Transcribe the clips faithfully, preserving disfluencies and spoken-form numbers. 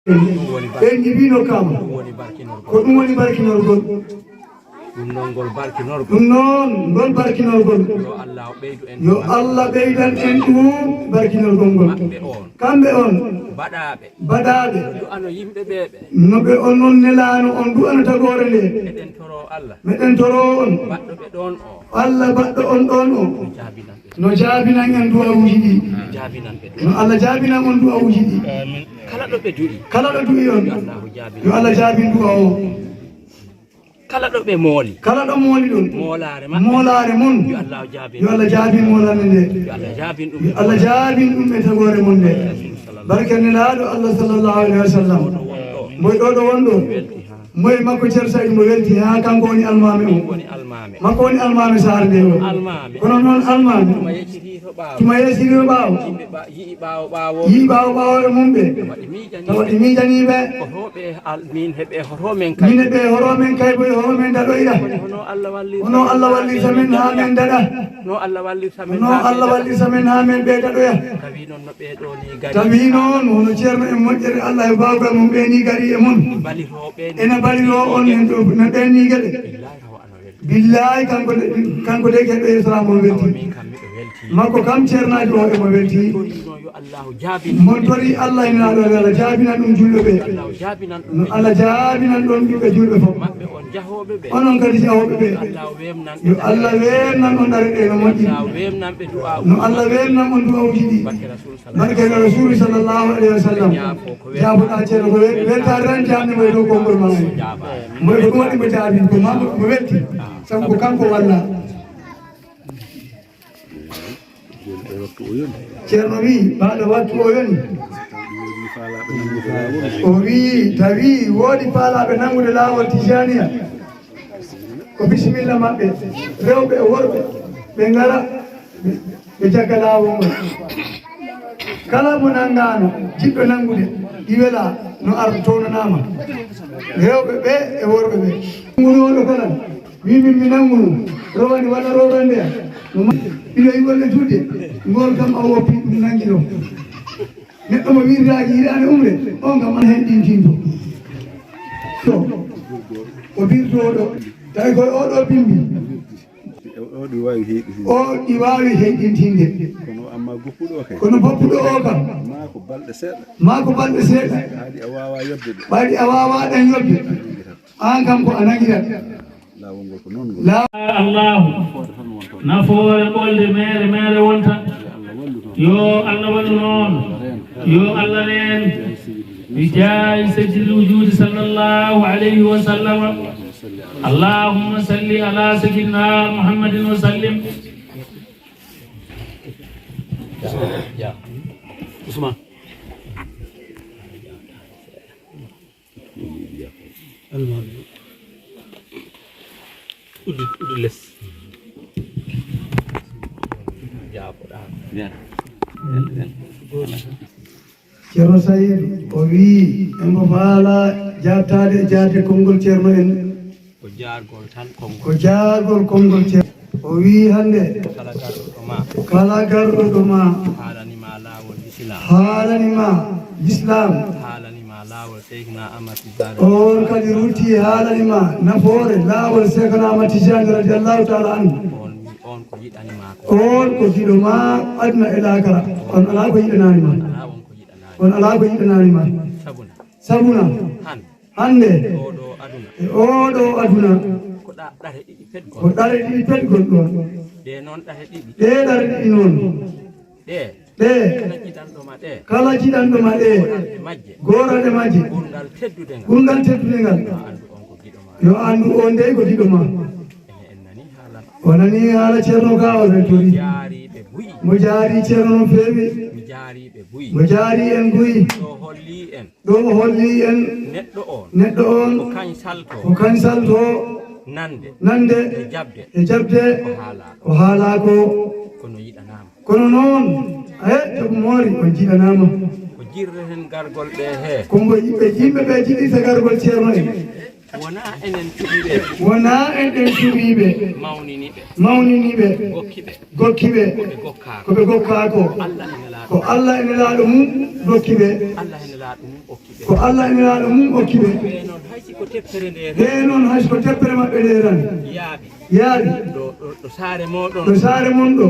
Ɓen njibino kama. Ko ɗum woni barkinorgol. Ɗum noon ngol barkinorgol. Ɗum noon ngol barkinorgol. Yo Allah ɓeydu en. Yo Allah ɓeydan en ɗum barkinorgol ngol. Maɓɓe on. Kamɓe on. Baɗaaɓe. Baɗaaɓe. Du'ano yimɓe ɓe ɓe. No ɓe on noon nelaano on du'ano tagoore nde. Eɗen toro Allah. Meɗen toro on. Baɗɗo ɓe ɗoon o. Allah baɗɗo on ɗoon o. No jaabinan ɓe. No jaabinan en du'awuuji ɗi. No jaabinan ɓe. No Allah jaabinan on du'awuuji ɗi. Amin. Kala ɗo ɓe du'i. Kala ɗo du'i on. Yo Allah jaabin. Yo Allah jaabin du'a o. Kala ɗo ɓe mooli. Kala ɗo mooli ɗon. Moolaare maɓɓe. Moolaare mon. Yo Allah jaabin. Yo Allah jaabin moolaare nde. Yo Allah jaabin ɗum. Yo Allah jaabin ɗum e tagoore mon nde. Barke nelaaɗo Allah sallallahu alaihi wasallam. Mboy ɗo ɗo wonɗo. Mboy makko Ceerno Saïd mo welti ha kanko woni almaami o. Woni almaami. Makko woni almaami saare nde o. Almaami. Kono noon almaami. Tuma yecciti to ɓaawo. Tuma yecciti to ɓaawo. Yimɓe ɓa-, yi'i ɓaawo ɓaawo. Yi'i ɓaawo ɓaawo e mum ɓe. Waɗi miijani. Tawa ɗi miijani ɓe. Ko hoɓe al-, min heɓe hoto men kay. Min heɓe hoto men kay, boy hoto men daɗoyɗa. Kono hono Allah wallirta. Hono Allah wallirta men ha men daɗa. No Allah wallirta men. No ha Allah wallirta men ha men ɓe daɗoya. Tawi noon no ɓe ɗo ni gari. Tawi noon hono Ceerno en moƴƴere Allah e baawgal mum ɓe ni gari e mum. Baliro ɓe ni. Ena baliro on en ɗo no ɓe ni gari. Billahi tawa ana welti. Billahi kanko de, kanko de keɗɗo Islam o welti. Tawa min kam miɗo welti. Makko kam ceernaajo o emo welti. Tori noon yo Allahu jaabin. Mon tori Allah ina ɗo Allah jaabina ɗum julɓe ɓe. Allahu jaabinan ɗum. No Allah jaabinan ɗon ɓiɓɓe julɓe fof. Maɓɓe on jahooɓe ɓe. Onon kadi jahooɓe ɓe. Yo Allah weemnan ɓe. Yo Allah weemnan on ɗare ɗe no moƴƴi. Allah weemnan ɓe du'a. No Allah weemnan on du'awuuji ɗi. Barke Rasul. Barke no Rasulu sallallahu alaihi wa sallam. Jaafoɗa ceerno ko wel-, weltaare tan jaabni mo e dow konngol ma ngal. Mboy ko ɗum waɗi mo jaabi, ko ma mo welti. Sabu ko kanko walla. Ceerno wi, baɗo wattu o yoni. O wi, tawi woodi faalaɓe nangude laawol Tijaniya. Ko bisimilla maɓɓe, rewɓe e worɓe, ɓe ngara, ɓe jagga laawol ngol. Kala mo nanngaano, jiɗɗo nanngude, ɗi wela no ar townanaama. Rewɓe ɓe e worɓe ɓe. Nanngunooɗo kala, wi min mi nannguno, rowani walla rowrande am. No ma-, ɗiɗo e golle juuɗe, ngol kam a woppi ɗum nanngi ɗo. Neɗɗo mo wirdaaki yiɗaani umre, on kam ana heen ɗintinto. To, o birtooɗo, tawi koye oɗo bimbi. O, o ɗi waawi heyɗitinde. O ɗi waawi heyɗitinde. Kono amma goppuɗo o kay. Kono goppuɗo o kam. Maa ko balɗe seeɗa. Maa ko balɗe seeɗa. Haadi a waawaa yobde ɗe. Ɓayri a waawaa ɗen yobde. Aan kam ko a nangirat. Laawol ngol ko noon ngol. Laa-, Allahu. Nafoore ɓolde meere, meere wonta. Yo Allah wallu noon. Yo Allah reen. Bi jaahi sayyidil wujuudi sallallahu alayhi wa sallam. Allahumma salli ala sayyidina Muhammadin wa sallim. Ousmane. Uddu, uddu les. Jaaboɗa. Ceerno Saydu o wii, embo faala jaabtaade e jaarde konngol ceerno en. Ko jaargol tan konngol. Ko jaargol konngol ceerno. O wii hannde. Kala garɗo ɗo ma. Kala garɗo ɗo ma. Haalani ma laawol Islam. Haalani ma Islam. Haalani ma laawol Seykhna Ahmad Tijani. On kadi rutti haalani ma nafoore laawol Seykhna Ahmad Tijani radiyallahu ta'ala anhu. On, on ko yiɗani ma ko. On ko giɗo ma aduna e laakara. On alaa ko yiɗanaani ma. Alaa on ko yiɗanaani. On alaa ko yiɗanaani ma. Sabuna. Sabuna. Han. Hannde. Oɗo aduna. E oɗo aduna. Ko ɗa-, ɗare ɗiɗi petgol. Ko ɗare ɗiɗi petgol ɗon. Ɗe noon ɗare ɗiɗi. Ɗe ɗare ɗiɗi noon. Ɗe. Ɗe. Kala jiɗanɗo ma ɗe. Kala jiɗanɗo ma ɗe. Gooral e majje. Gooral e majje. Ɓurngal teddude ngal. Ɓurngal teddude ngal. Yo anndu on ko giɗo ma. Yo anndu on dey ko giɗo ma. Ene en nani haala. O nani haala ceerno ka o weltori. Jaari ɓe buy. Mo jaari ceerno no feewi. Mi jaari ɓe buy. Mo jaari en buy. Ɗo holli en. Ɗo o holli en. Neɗɗo on. Neɗɗo on. Ko kañ salto. Ko kañ salto. Nande. Nande. E jaɓde. E jaɓde. Ko haalaa. Ko haalaa ko. Kono yiɗanaama. Kono noon, e, joom moori, on jiɗanaama. Ko jirreten gargol ɓe he. Ko mbo yimɓe, yimɓe ɓe jiɗirta gargol ceerno en. Wonaa enen cuɓi ɓe. Wonaa enen cuɓi ɓe. Mawnini ɓe. Mawnini ɓe. Gokki ɓe. Gokki ɓe. Ko ɓe gokkaa ko. Ko ɓe gokkaa ko. Allah e Nelaaɗo. Ko Allah e Nelaaɗo mum okki ɓe. Allah e Nelaaɗo mum okki ɓe. Ko Allah e Nelaaɗo mum okki ɓe. Ɓe noon hay si ko teppere nde ɓe noon hay si ko teppere maɓɓe nde tan yaaɓi. Yaaɓi. Ɗo, ɗo, ɗo saare mooɗon. Ɗo saare mon ɗo.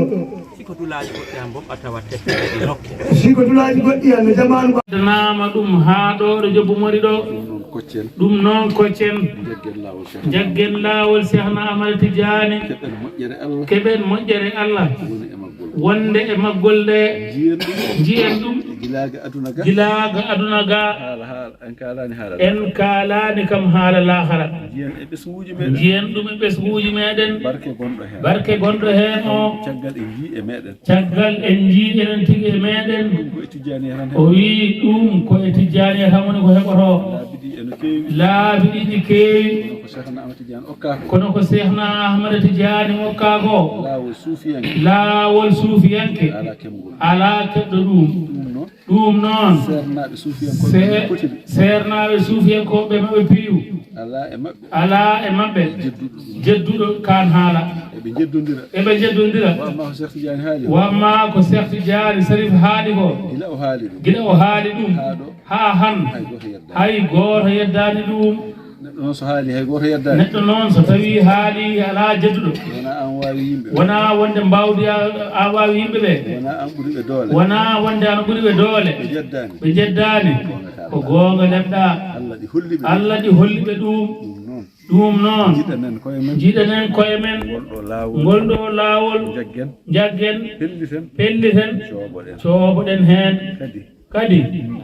Si ko dulaaji goɗɗi an mboɓɓa tawa teppere ɗi nokke. Si ko dulaaji goɗɗi an no jamaanu ba- Waddanaama ɗum haa ɗo ɗo jobbo mori ɗo. Ɗum noon koccen. Ɗum noon koccen. Njaggen laawol Cheikh. Njaggen laawol Cheikhna Ahmad Tidiane. Keɓen moƴƴere Allah. Keɓen moƴƴere Allah. Woni e maggol. Wonde e maggol nde. Njiyen ɗum. Njiyen ɗum. Gilaaga aduna ga. Gilaaga aduna ga. Haala, haala. En kaalaani haala. En kaalaani kam haala laahara. Njiyen e ɓesnguuji meɗen. Njiyen ɗum e ɓesnguuji meɗen. Barke gonɗo heen. Barke gonɗo heen o. Caggal en njii e meɗen. Caggal en njii enen tigi e meɗen. Ɗum ko e Tijjaaniya tan. O wii ɗum ko e Tijjaaniya tan woni ko heɓotoo. Laabi ɗi ene keewi. Laabi ɗi ne keewi. Kono ko Cheikhna Ahmad Tidiane okkaa ko. Kono ko Cheikhna Ahmad Tidiane okkaa ko. Laawol suufiyanke. Laawol suufiyanke. Alaa keɓgol. Alaa keɓɗo ɗum. Ɗum noon. Ɗum noon. Seernaaɓe suufiyankooɓe Se-, ɓe potiri. Seernaaɓe suufiyankooɓe maɓɓe piyu. Alaa e maɓɓe. Alaa e maɓɓe. Jedduɗo ɗum. Jedduɗo kaan haala. Eɓe njeddondira. Eɓe njeddondira. Wa ammaa ko Cheikh Tidiane haali. Wa ammaa ko Cheikh Tidiane Sarif haali ko. Gila o haali ɗum. Gila o haali ɗum. Haa ɗo. Haa han. Hay gooto yeddaani. Hay gooto yeddaani ɗum. Neɗɗo noon so haali, hay gooto yeddaani. Neɗɗo noon so tawii haali, alaa jedduɗo. Wonaa aan waawi yimɓe ɓe. Wonaa wonde mbaawdi a, a waawi yimɓe ɓe. Wonaa aan ɓuri ɓe doole. Wonaa wonde aan ɓuri ɓe doole. Ɓe jeddaani. Ɓe jeddaani. Ko goonga lemɗaa. Ko goonga lemɗaa. Allah ɗi holli ɓe. Allah ɗi holli ɓe ɗum. Ɗum noon. Ɗum noon. Njiɗanen koye men. Njiɗanen koye men. Ngol ɗo laawol. Ngol ɗo laawol. Njaggen. Njaggen. Pelliten. Pelliten. Cooboɗen. Cooboɗen heen. Kadi. Kadi.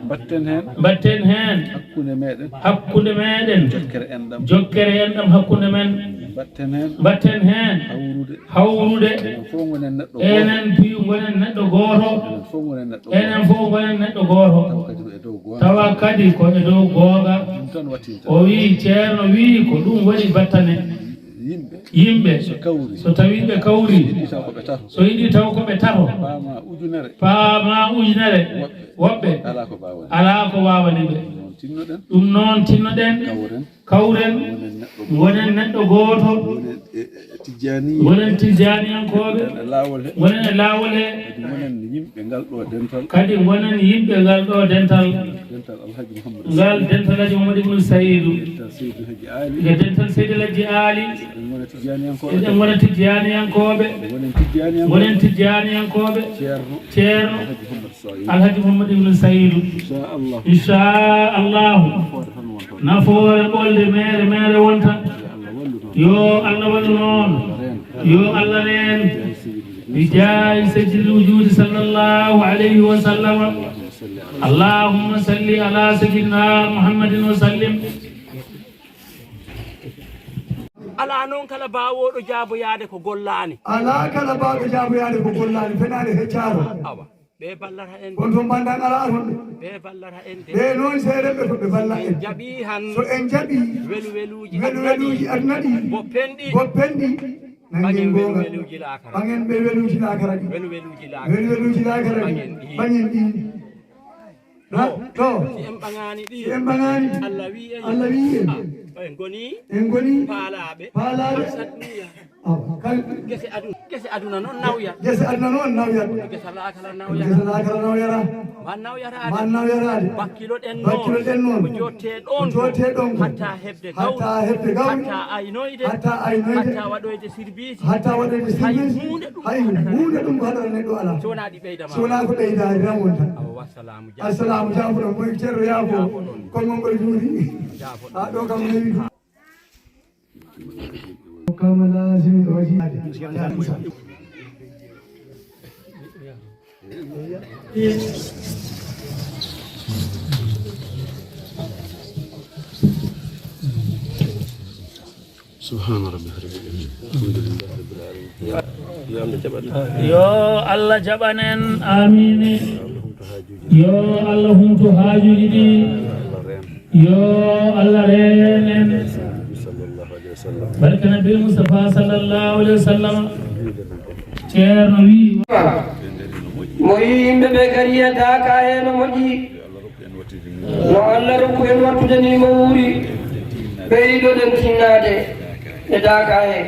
Mbatten heen. Mbatten heen. Hakkunde meɗen. Hakkunde meɗen. Jokkere enɗam. Jokkere enɗam hakkunde men. Mbatten heen. Mbatten heen. Hawrude. Hawrude. Enen fof ngonen neɗɗo gooto. Enen piyu ngonen neɗɗo gooto. Enen fof ngonen neɗɗo gooto. Enen fof ngonen neɗɗo gooto. Tawa kadi ko e dow goonga. Tawa kadi ko e dow goonga. Ɗum tan wattinta. O wii, Ceerno wii ko ɗum waɗi battane. Yimɓe. Yimɓe. So kawri. So tawii ɓe kawri. So yiɗi taw ko ɓe tato. So yiɗi taw ko ɓe tato. Paama ujunere. Paama ujunere. Woɓɓe. Woɓɓe. Alaa ko mbaawani. Alaa ko waawani ɓe. Ɗum noon tinnoɗen. Ɗum noon tinnoɗen. Kawren. Kawren. Wonen neɗɗo gooto. Wonen neɗɗo gooto. Wonen, e, e, Tijjaani. Wonen Tijjaaniyankooɓe. Wonen e laawol he. Wonen e laawol he. Kadi wonen yimɓe ngal ɗo dental. Kadi wonen yimɓe ngal ɗo dental. Dental Alhaji Muhammad. Ngal dental Alhaji Muhammad Ibn Sayidu. Dental Seydi Hajji Aali. Ngal dental Seydi Hajji Aali. Eɗen ngona Tijjaaniyankooɓe. Eɗen ngona Tijjaaniyankooɓe. Wonen Tijjaaniyankooɓe. Wonen Tijjaaniyankooɓe. Ceerno. Ceerno. Alhaji Muhammad Sayidu. Alhaji Muhammad Ibn Sayidu. Inchallah. Inchallah. Nafoore tan wonta. Nafoore ɓolde meere, meere wonta. Yo Allah wallu noon. Yo Allah wallu noon. Yo Allah reen. Bi jaahi sayyidil wujuudi sallallahu alayhi wa sallam. Allahumma salli ala sayyidina Muhammadin wa sallim. Alaa noon kala baawooɗo jaaboyaade ko gollaani. Alaa kala baawɗo jaaboyaade ko gollaani, fenaande heccaaro. Awa, ɓe ballata en. Kono toon mbanndaan alaa toon de. Ɓe ballata en de. Ɓe noon seerenɓe ko ɓe balla en. En jaɓii han. So en jaɓii. Welu weluuji. Welu weluuji aduna ɗi. Boppen ɗi. Boppen ɗi. Ɓaŋen welu weluuji laakara. Ɓaŋen ɓe weluuji laakara ɗi. Welu weluuji laakara. Welu weluuji laakara ɗi. Ɓaŋen ɗi. Ɓaŋen ɗi. Ha? To. Si en ɓaŋaani ɗi. Si en ɓaŋaani ɗi. Allah wi'i en. Allah wi'i en. Ah, en ngoni. En ngoni. Paalaaɓe. Paalaaɓe. Asadniya. Awa, kal- Gese aduna, gese aduna noon nawyat. Gese aduna noon nawyat. Kono gesa laakara nawyata. Gesa laakara nawyata. Ma nawyataade. Ma nawyataade. Bakkiloɗen noon. Bakkiloɗen noon. Ko jottee ɗoon. Ko jottee ɗoon. Hatta heɓde gawri. Hatta heɓde gawri. Hatta aynoyde. Hatta aynoyde. Hatta waɗoyde sirbiisi. Hatta waɗoyde sirbiisi. Hay huunde ɗum. Hay huunde ɗum ko haɗata neɗɗo alaa. So wonaa ɗi ɓeyda ma. So wonaa ko ɓeydaade tan wonta. Awa, wassalaamu. Assalaamu, jaafoɗon. Moy Ceerno yaafo. Jaafoɗon. Konngol ngol juuri. Jaafoɗon. Haa ɗo kam newi. Kama laazimi o waji. Subhaana rabbika rabbil izzati. Alhamdulillahi rabbil aalamiin. Yo Allah jaɓan en. Aamiin. Yo Allah humtu haajuuji ɗi. Yo Allah reen en. Barke Nabi Mustafa sallallahu alayhi wa sallam. Ceerno wi. Mo yi yimɓe ɓe kadi e daaka he no moƴƴi. No Allah rokku en wattude ni mo wuuri. Ɓeydoɗen tinnaade e daaka he.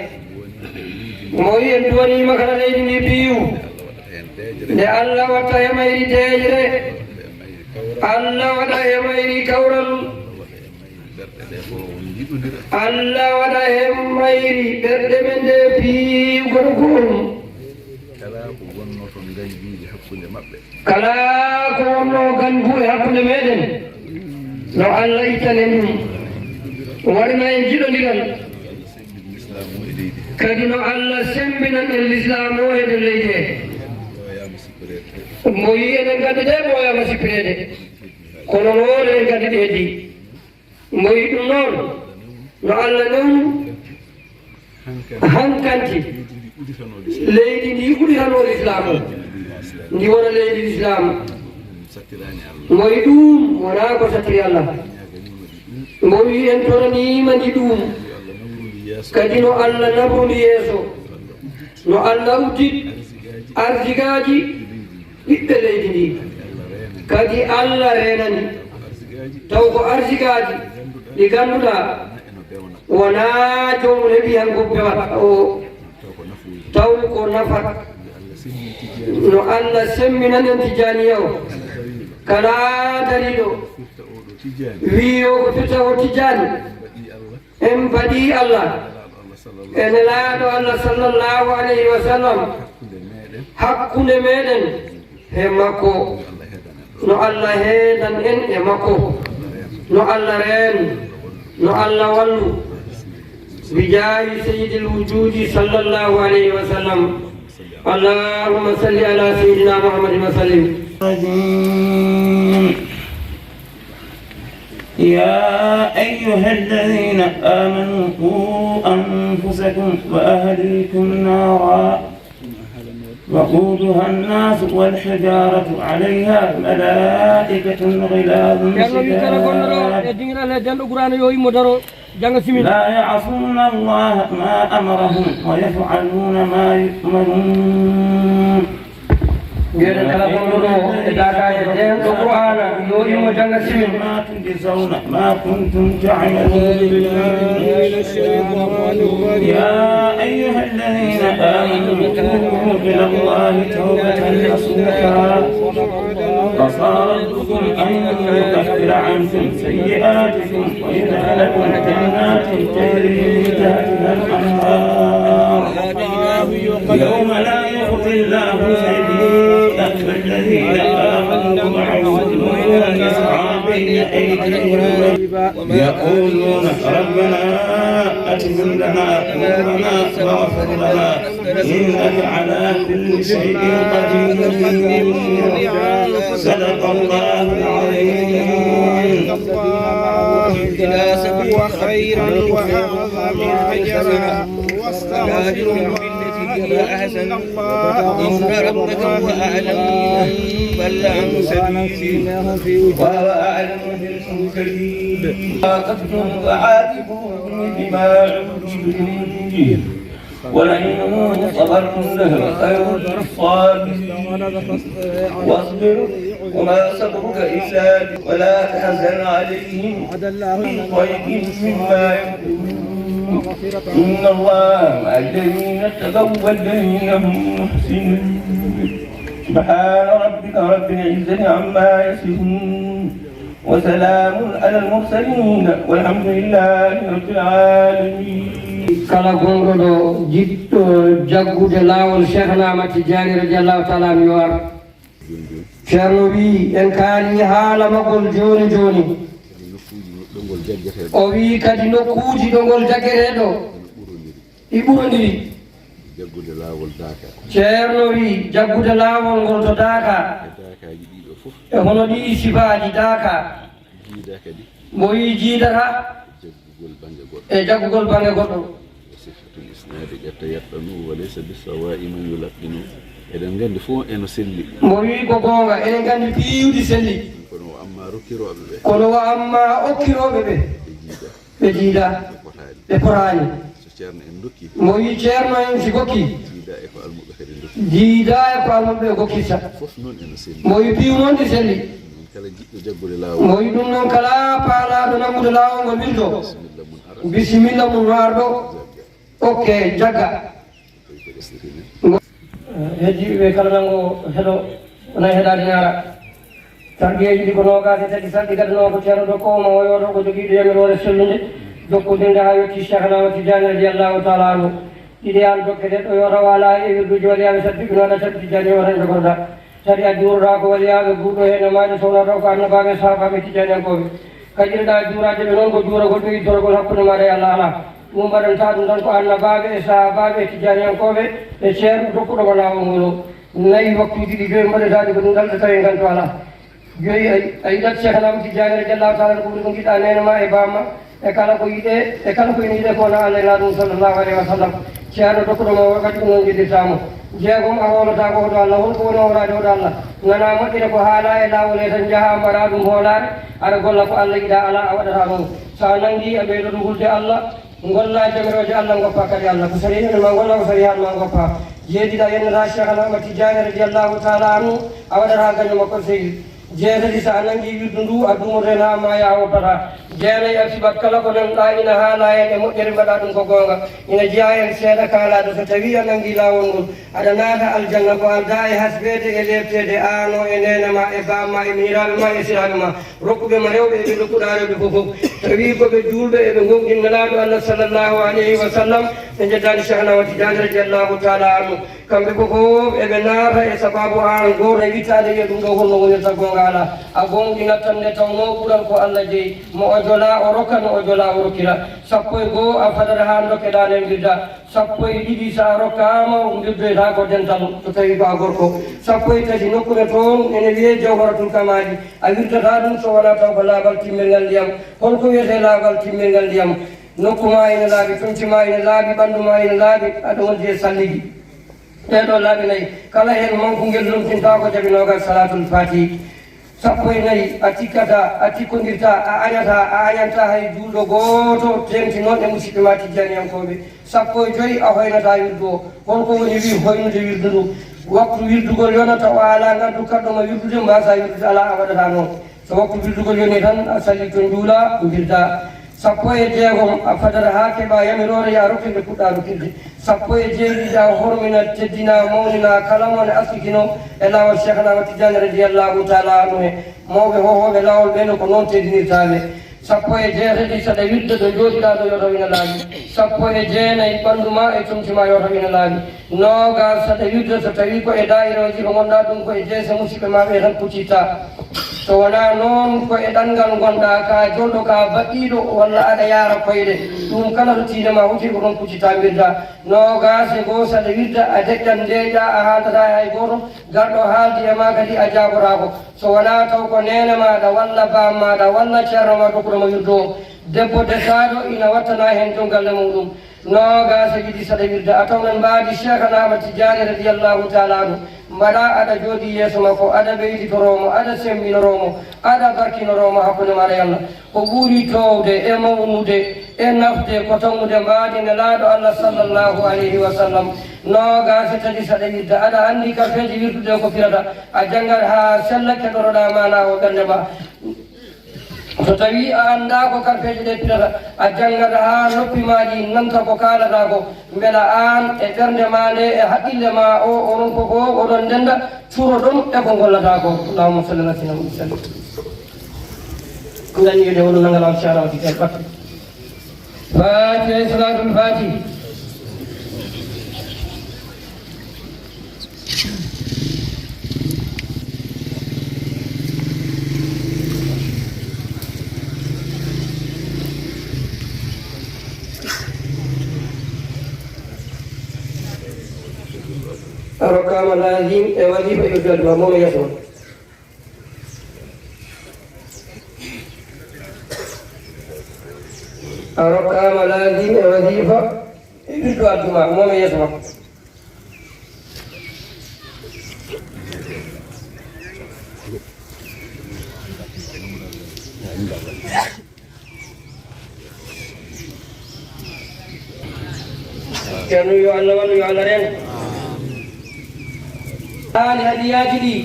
Mo yi en duwaniima kala leydi ndi piiw. Nde Allah watta he mayri deeƴre, Allah waɗa he mayri kawral, Allah waɗa he mayri ɓerɗe men ɗe fii goto gooto. Kala ko wonno ganguuji hakkunde maɓɓe. Kala ko wonno gangu e hakkunde meɗen, no Allah ittanen ɗum, waɗana en jiɗondiral. Kadi no Allah sembinan en lislaam o e nder leydi he. Mo yi eɗen nganndi ɗe ɓooyaama sippireede, kono noon eɗen nganndi ɗe heddi. Mo yi ɗum noon, no Allah newnu hankanti leydi ndi udditano lislaam o, ndi wona leydi lislaam. Mo yi ɗum wonaa ko sattiri Allah. Mo yi en toraniima ndi ɗum. Kadi no Allah naɓru ndi yeeso. No Allah uddit arsigaaji ɓiɓɓe leydi ndi. Kadi Allah reenani taw ko arsigaaji ɗi ngannduɗaa wonaa joomum heɓi han ko bewata o taw ko nafat. No Allah semminanen Tijjaaniya o. Kala dariiɗo wii yo ko firta o Tijjaani, en mbaɗi Allah e Nelaaɗo Allah sallallahu alayhi wa sallam hakkunde meɗen he makko. No Allah heedan en e makko. No Allah reen. No Allah wallu. Bijaahi sayyidil wujuudi sallallahu alayhi wa sallam. Allahumma salli ala sayyidina Muhammadin wa sallim. يا أيها الذين آمنوا قوا أنفسكم وأهليكم نارا وقودها الناس والحجارة عليها ملائكة غلاظ شداد. E dingiral he denɗo Qur'aana yo immo daro janga simin. لا يعصون الله ما أمرهم ويفعلون ما يؤمرون. Mbiyeɗen kala gonɗo ɗo e daakaaje denɗo Qur'aana yo immo janga simin. تجزون ما كنتم تعملون. يا أيها الذين آمنوا توبوا إلى الله توبة نصوحا عسى ربكم أن يكفر عنكم سيئاتكم ويدخلكم جنات تجري من تحتها الأنهار يوم لا يخزي الله النبي والذين آمنوا معه نورهم يسعى بين أيديهم يقولون ربنا أتمم لنا نورنا واغفر لنا إنك على كل شيء قدير. صدق الله العظيم. وخيرا وأعظم أجرا. واستغفروا الله إن الله إن ربك هو أعلم بمن ضل عن سبيله وهو أعلم بالمهتدين. عاقبتم فعاقبوا بمثل ما عوقبتم به ولئن صبرتم لهو خير للصابرين. واصبر وما صبرك إلا بالله ولا تحزن عليهم وأبشرهم بخير مما يقولون. إن الله مع الذين اتقوا والذين هم محسنون. سبحان ربك رب العزة عما يصفون. وسلام على المرسلين والحمد لله رب العالمين. Kala gonɗo ɗo jiɗɗo jaggude laawol Cheikh Ahmad Tidiane radiyallahu taala anhu yo ar. Ceerno wii en kaali haala maggol jooni jooni. O wii kadi nokkuuji ɗo ngol jaggeteeɗo ɗi ɓurondiri. Jaggude laawol Daaka. Ceerno wii jaggude laawol ngol to Daaka. E Daakaaji ɗiɗo fof. E hono ɗii sifaaji Daaka. Jiida kadi. Mo wii jiidata. Jaggugol bannge goɗɗo. E jaggugol bannge goɗɗo. Sihhatul isnaadi ƴetta yaɗɗanu wa laysa bissawa'i man yulaqqinu. Eɗen nganndi fof eno selli. Mo wii ko goonga eɗen nganndi piiwdi selli. Kono wa amma rokkirooɓe ɓe. Kono wa amma okkirooɓe ɓe. Ɓe jiida. Ɓe jiida. Ɓe potaani. Ɓe potaani. So ceerno en dokki. Mo yi ceerno en si gokki. Jiida e ko almuɓe kadi dokki. Jiida e ko almuɓe gokkirta. Fof noon ene selli. Mo yi piiw noon ɗi selli. Ɗum noon kala jiɗɗo jaggude laawol. Mo yi ɗum noon kala paalaaɗo nanngude laawol ngol wirdo. Bisimilla mum ara. Bisimilla mum no arɗo. Jagga. Ok, jagga. Tawi ko ɓesdete men. Heddiiɓe ɓe kala nango heɗo, wona heɗaade naara. Sarɗiyeeji ɗi ko noogaas e tati, sarɗi gadanoo ko Ceerno Dokko Omo, o yooto ko jogiiɗo yamiroore sellunde, jokkondirnde haa yettii Cheikh Ahmad Tidiane radiyallahu taala anhu. Ɗiɗi aan dokke neɗɗo yooto o alaa e wirduuji waliyaaɓe, sarɗi ɗi nooɗa, sarɗi Tidiane o tan jogorɗa. Sarɗi a juuroɗaa ko waliyaaɓe guurɗo heen e maayde, so wonaa taw ko annabaaɓe e sahaabaaɓe e Tidianiyankooɓe. Kaƴireɗaa juuraade ɓe noon ko juuragol ɓe idoragol hakkunde maaɗa e Allah alaa. Ɗum mbaɗantaa ɗum tan ko annabaaɓe e sahaabaaɓe e Tidianiyankooɓe e Ceerno dokkuɗo mo laawol ngol o. Nayi waktuuji ɗi joyi mbaɗataa ɗi ko ɗum ɗalta tawi nganto alaa. Joyi a, a yiɗat Cheikh Ahmad Tidiane radiyallahu taala anhu ko ɓuri ko njiɗɗaa neene ma e baaba ma e kala ko yiɗee, e kala ko ina yiɗee ko wonaa Allah e Nulaaɗo mum sallallahu alayhi wa sallam. Ceerno dokkuɗo ma o kadi ko noon njiɗirtaa mo. Jeegom a hoolotaako hoto Allah, hol ko woni hoolaade hoto Allah? Nganaa moƴƴere ko haalaa e laawol he tan njahaa mbaɗaa ɗum hoolaare, aɗa golla ko Allah yiɗaa alaa a waɗataa noon. So a nanngii a ɓeydoto hulde Allah, ngollaa jamirooje Allah, ngoppaa kadi Allah. Ko sariya ma ngollaa, ko sariya ma ngoppaa. Jeeɗiɗa yennataa Cheikh Ahmad Tidiane radiyallahu taala anhu, a waɗataa gaño makko sehil. Jeetati, so a nanngii wirdu ndu, a duumoto heen haa maayaa, a woppataa. Jeenayi, a fiɓat kala ko nanɗaa ina haalaa heen e moƴƴere, mbaɗaa ɗum ko goonga. Ina jeyaa heen seeɗa kaalaaɗo, so tawii a nanngii laawol ngol, aɗa naata aljanna ko aldaa e hasbeede e leepteede, aan o e neene ma e baaba ma e miñiraaɓe ma e siraaɓe ma. Rokkuɓe ma rewɓe eɓe ndokkuɗaa rewɓe fof fof. Tawii ko ɓe juulɓe eɓe ngoongɗini Nelaaɗo Allah sallallahu alayhi wa sallam, ɓe njeddaani Cheikh Ahmad Tidiane radiyallahu taala anhu. Kamɓe fof fof eɓe naata e sabaabu aan gooto. E wittaade wiya ɗum ɗo holno wonirta goonga alaa. A goongɗinat tan nde tawnoo ɓural ko Allah jeyi. Mo o jolaa o rokka, mo o jolaa o rokkira. Sappo e goo a fadat haa ndokkeɗaa nden wirda. Sappo e ɗiɗi so a rokkaama o wirdoyta ko dental so tawii ko a gorko. Sappo e tati nokku ne toon ene wiyee Jawharatul Kamaali. A wirdataa ɗum so wonaa taw ko laaɓal timmirngal ndiyam. Holko wiyetee laaɓal timmirngal ndiyam? Nokku ma ina laaɓi, conci ma ina laaɓi, ɓanndu ma ina laaɓi, aɗa wondi e salligi. Ɗee ɗoo laabi nayi, kala heen mankungel lomtintaa ko jaabi noogaas salaatul faatihi. Sappo e nayi, a tikkataa, a tikkondirtaa, a añataa, a añantaa hay juulɗo gooto teeŋti noon e musiɓɓe ma tijjaaniyankooɓe. Sappo e joyi, a hoynataa wirdu o. Holko woni wii hoynude wirdu ndu? Waktu wirdugol yonata o alaa ngaddu kaɗɗo ma wirdude, mbaasaa wirdude alaa, a waɗataa noon. So waktu wirdugol yonii tan, a sallit to njuulaa, mbirdaa. Sappo e jeegom, a fadata haa keɓaa yamiroore, yaa rokkirde puɗɗaa rokkirde. Sappo e jeeɗiɗi, a hormina, teddina, mawnina kala mo ne askikinoo e laawol Cheikh Ahmad Tidiane radiyallahu taala anhu he. Mawɓe hohooɓe laawol ɓee ne ko noon teddinirtaa ɓe. Sappo e jeetati, saɗa wirda ɗo njooɗiɗaa ɗo yo taw ina laaɓi. Sappo e jeenayi, ɓanndu ma e comci ma yo taw ina laaɓi. Noogaas, saɗa wirda so tawii ko e daa'irooji ɗo ngonɗaa ɗum ko e jeese musiɓɓe ma ɓee tan kuccittaa. So wonaa noon ko e ɗanngal ngonɗaa, ka jolɗo, ka baɗɗiiɗo, walla aɗa yaara koyɗe. Ɗum kala to tiinde ma hoti ko ɗoon kuccittaa mbirdaa. Noogaas e goo, saɗa wirda a deƴƴat ndeeƴaa, a haaldataa e hay gooto, garɗo haaldi e ma kadi a jaabotaako. So wonaa taw ko neene maaɗa walla baam maaɗa walla ceerno ma dokkuɗo ma wirdu o. Debbo dettaaɗo ina wattana heen joom galle muuɗum. Noogaas e ɗiɗi saɗa wirda a tawnan mbaadi Cheikhana Ahmad Tidiane radiyallahu taala anhu. Mbaɗaa aɗa jooɗii yeeso makko, aɗa ɓeyditoroo mo, aɗa semmbinoroo mo, aɗa barkinoroo mo hakkunde maaɗa e Allah. Ko ɓuri toowde e mawnude e nafde ko tammude mbaadi Nelaaɗo Allah sallallahu alayhi wa sallam. Noogaas e tati saɗa wirda aɗa anndi karfeeji wirdude ko pirata. A janngat haa sella, keɗotoɗaa maanaa o ɓernde ma. So tawii a anndaa ko karfeeje ɗe pirata, a janngat haa noppi ma ɗi nanta ko kaalataa ko, mbela aan e ɓernde ma nde e haqqille ma o, onon fof o, oɗon ndennda, curoɗon e ko ngollataa ko. Allahumma salli ala sayyidina Muhammad sallim. Nganndiɗe hono nangal am sara waɗi kay ɓatte. Fatiha e salatul fatihi. A rokkaama laazim e wazifa, yo jooɗo ma moom e yeeso ma. A rokkaama laazim e wazifa e wirdu aljuma, moom e yeeso ma. Ceerno yo Allah wallu, yo Allah reen. Aali hadiyaaji ɗi.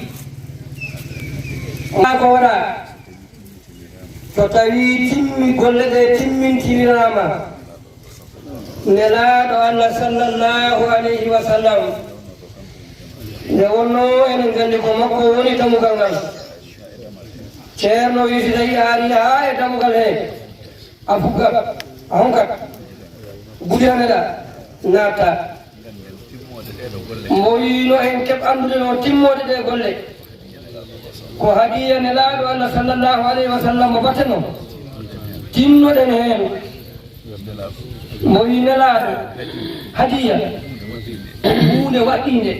Maa ko waɗa. So tawii timmi golle ɗe timmintiniraama, Nelaaɗo Allah sallallahu alayhi wa sallam Nde wonnoo eɗen nganndi ko makko woni dammugal ngal. Ceerno wii, si tawii a arii haa e dammugal hee, a fuggat, a honkat, gudi hande ɗaa, naattaa. Mbo wiino en keɓ anndude noon timmoode ɗee golle. Ko hadiya Nelaaɗo Allah sallallahu alayhi wa sallam mo batenoo. Tinnoɗen heen. Mo wii Nelaaɗo, hadiya, huunde waɗɗiinde.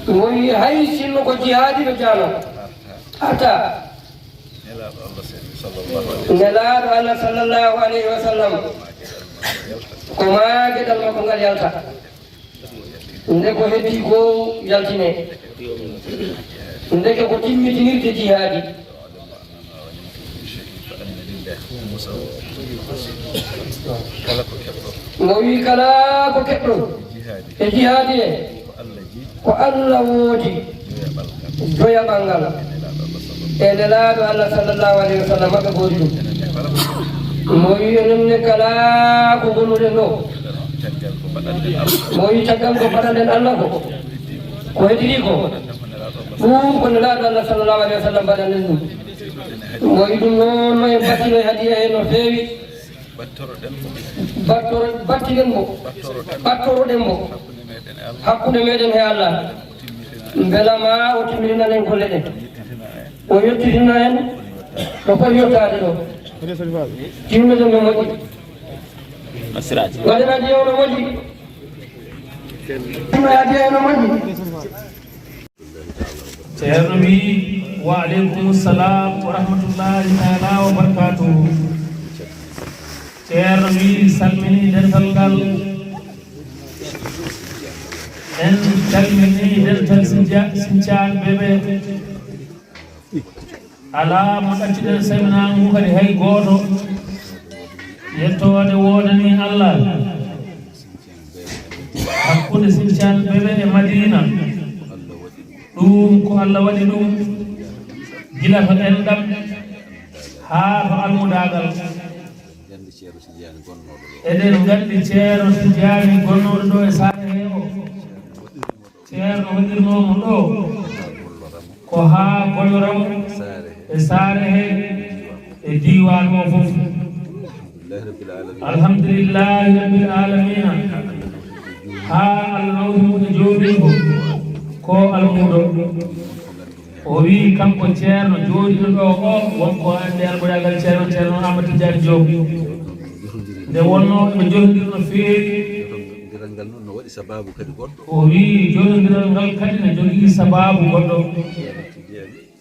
Mo wii hay sinno ko jihaadi ɓe jaano. Arta. Nelaaɗo Allah sallallahu alayhi wa sallam. Ko maa geɗal makko ngal yalta. Nde ko heddii ko yaltinee. Ndeke ko timmitinirde jihaadi. Mo wii kala ko keɓɗon e jihaadi he, ko Allah woodi joyaɓal ngal. E Nelaaɗo Allah sallallahu alayhi wa sallam maɓɓe goodi ɗum. Mo wii enen ne kala ko gonuɗen ɗo. Mo wii caggal ko baɗanɗen Allah ko, ko heddii ko, ɗum ko Nelaaɗo Allah sallallahu alayhi wa sallam baɗanɗen ɗum. Mo wii ɗum noon, no en battino e hadiya he no feewi. Battoro-, battiren mo, ɓattoroɗen mo hakkunde meɗen e Allah, mbela ma o timminana en golle ɗen, o yettitina en ɗo foti yettaade ɗo. Timmoɗen no moƴƴi. Waɗen hadiya o no moƴƴi. Timmoɗen hadiya o no moƴƴi. Ceerno wii, wa aleykum salam wa rahmatullahi taala wa barakatuhu. Ceerno wii, salmini dental ngal. En calmini dental Sinja-, Sincaan Bebe. Alaa mo ɗaccuɗen salminaango ngu kadi hay gooto. Yettoode woodanii Allah. Hakkunde Sincaan Bebe e Madiina. Ɗum ko Allah waɗi ɗum. Gila to enɗam haa to almudaagal. Eɗen nganndi Ceerno Tijaani gonnooɗo ɗo e saare hee o. Ceerno waɗirnoo mo ɗo ko haa gollora mo e saare hee e diiwaan o fof. Alhamdulillahi rabbil aalamiina. Haa Allah nawti mo e jooɗiigo ko almuudo. O wii kanko Ceerno jooɗiiɗo ɗo o, won ko anndi almudaagal Ceerno, Ceerno Amadou Tidiane Diop. Nde wonnoo ɓe njotondirii no feewi. Jotondiral ngal noon no waɗi sabaabu kadi goɗɗo. O wii jotondiral ngal kadi ne jogii sabaabu goɗɗo.